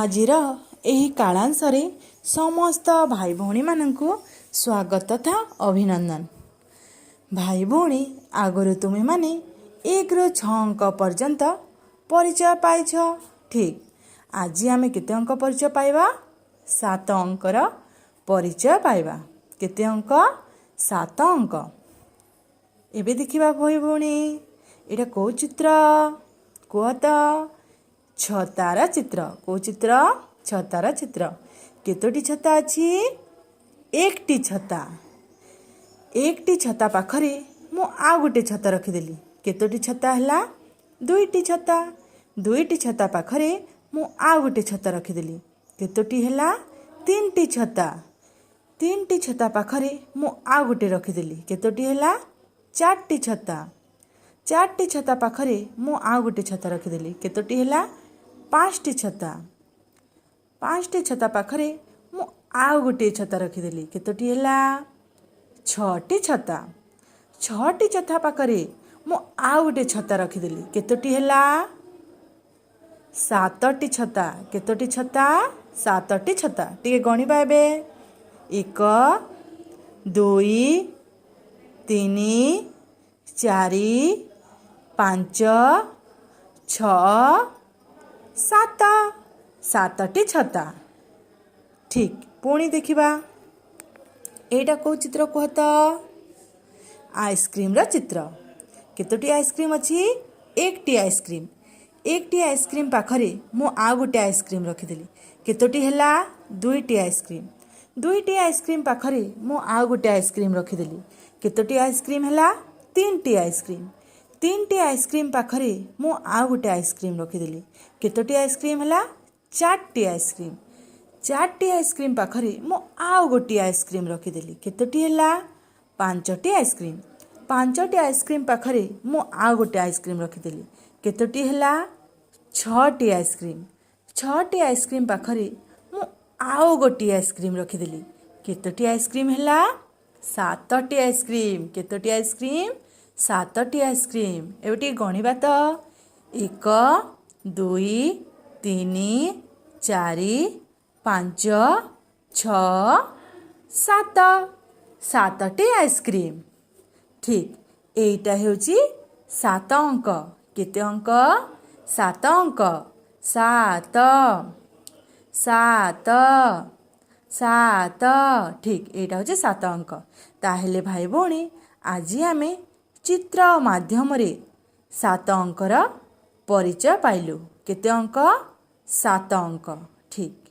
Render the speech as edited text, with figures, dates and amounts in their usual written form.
ଆଜିର ଏହି କାଳାଂଶରେ ସମସ୍ତ ଭାଇ ଭଉଣୀମାନଙ୍କୁ ସ୍ୱାଗତ ତଥା ଅଭିନନ୍ଦନ। ଭାଇ ଭଉଣୀ, ଆଗରୁ ତୁମେମାନେ 1ରୁ 6 ଅଙ୍କ ପର୍ଯ୍ୟନ୍ତ ପରିଚୟ ପାଇଛ, ଠିକ୍? ଆଜି ଆମେ କେତେ ଅଙ୍କ ପରିଚୟ ପାଇବା? 7 ଅଙ୍କର ପରିଚୟ ପାଇବା। କେତେ ଅଙ୍କ? 7 ଅଙ୍କ। ଏବେ ଦେଖିବା ଭାଇ ଭଉଣୀ, ଏଇଟା କେଉଁ ଚିତ୍ର କୁହ ତ? ଛତାର ଚିତ୍ର। କେଉଁ ଚିତ୍ର? ଛତାର ଚିତ୍ର। କେତୋଟି ଛତା ଅଛି? ଏକଟି ଛତା। ଏକଟି ଛତା ପାଖରେ ମୁଁ ଆଉ ଗୋଟେ ଛତା ରଖିଦେଲି। କେତୋଟି ଛତା ହେଲା? ଦୁଇଟି ଛତା। ଦୁଇଟି ଛତା ପାଖରେ ମୁଁ ଆଉ ଗୋଟେ ଛତା ରଖିଦେଲି। କେତୋଟି ହେଲା? ତିନିଟି ଛତା। ତିନିଟି ଛତା ପାଖରେ ମୁଁ ଆଉ ଗୋଟେ ରଖିଦେଲି। କେତୋଟି ହେଲା? ଚାରିଟି ଛତା। ଚାରିଟି ଛତା ପାଖରେ ମୁଁ ଆଉ ଗୋଟେ ଛତା ରଖିଦେଲି। କେତୋଟି ହେଲା? ପାଞ୍ଚଟି ଛତା। ପାଞ୍ଚଟି ଛତା ପାଖରେ ମୁଁ ଆଉ ଗୋଟିଏ ଛତା ରଖିଦେଲି। କେତୋଟି ହେଲା? ଛଅଟି ଛତା। ଛଅଟି ଛତା ପାଖରେ ମୁଁ ଆଉ ଗୋଟେ ଛତା ରଖିଦେଲି। କେତୋଟି ହେଲା? ସାତଟି ଛତା। କେତୋଟି ଛତା? ସାତଟି ଛତା। ଟିକେ ଗଣିବା ଏବେ। 1, 2, 3, 4, 5, 6, 7। ସାତଟି ଛତା, ଠିକ୍। ପୁଣି ଦେଖିବା, ଏଇଟା କେଉଁ ଚିତ୍ର କୁହ ତ? ଆଇସ୍କ୍ରିମ୍ର ଚିତ୍ର। କେତୋଟି ଆଇସ୍କ୍ରିମ୍ ଅଛି? ଏକଟି ଆଇସ୍କ୍ରିମ୍। ଏକଟି ଆଇସ୍କ୍ରିମ୍ ପାଖରେ ମୁଁ ଆଉ ଗୋଟେ ଆଇସ୍କ୍ରିମ୍ ରଖିଦେଲି। କେତୋଟି ହେଲା? ଦୁଇଟି ଆଇସ୍କ୍ରିମ୍। ଦୁଇଟି ଆଇସ୍କ୍ରିମ୍ ପାଖରେ ମୁଁ ଆଉ ଗୋଟେ ଆଇସ୍କ୍ରିମ୍ ରଖିଦେଲି। କେତୋଟି ଆଇସ୍କ୍ରିମ୍ ହେଲା? ତିନିଟି ଆଇସ୍କ୍ରିମ୍। ତିନିଟି ଆଇସ୍କ୍ରିମ୍ ପାଖରେ ମୁଁ ଆଉ ଗୋଟେ ଆଇସ୍କ୍ରିମ୍ ରଖିଦେଲି। କେତୋଟି ଆଇସ୍କ୍ରିମ୍ ହେଲା? ଚାରିଟି ଆଇସ୍କ୍ରିମ୍। ଚାରିଟି ଆଇସ୍କ୍ରିମ୍ ପାଖରେ ମୁଁ ଆଉ ଗୋଟିଏ ଆଇସ୍କ୍ରିମ୍ ରଖିଦେଲି। କେତୋଟି ହେଲା? ପାଞ୍ଚଟି ଆଇସ୍କ୍ରିମ୍। ପାଞ୍ଚଟି ଆଇସ୍କ୍ରିମ୍ ପାଖରେ ମୁଁ ଆଉ ଗୋଟେ ଆଇସ୍କ୍ରିମ୍ ରଖିଦେଲି। କେତୋଟି ହେଲା? ଛଅଟି ଆଇସ୍କ୍ରିମ୍। ଛଅଟି ଆଇସ୍କ୍ରିମ୍ ପାଖରେ ମୁଁ ଆଉ ଗୋଟିଏ ଆଇସ୍କ୍ରିମ୍ ରଖିଦେଲି। କେତୋଟି ଆଇସ୍କ୍ରିମ୍ ହେଲା? ସାତଟି ଆଇସ୍କ୍ରିମ୍। କେତୋଟି ଆଇସ୍କ୍ରିମ୍? ସାତଟି ଆଇସ୍କ୍ରିମ୍। ଏବେ ଟିକେ ଗଣିବା ତ। 1, 2, 3, 4, 5, 6, 7। ସାତଟି ଆଇସ୍କ୍ରିମ୍, ଠିକ୍। ଏଇଟା ହେଉଛି 7 ଅଙ୍କ। କେତେ ଅଙ୍କ? 7 ଅଙ୍କ। 7, 7, 7, ଠିକ୍। ଏଇଟା ହେଉଛି 7 ଅଙ୍କ। ତାହେଲେ ଭାଇ ଭଉଣୀ, ଆଜି ଆମେ ଚିତ୍ର ମାଧ୍ୟମରେ 7 ଅଙ୍କର ପରିଚୟ ପାଇଲୁ। କେତେ ଅଙ୍କ? 7 ଅଙ୍କ, ଠିକ୍।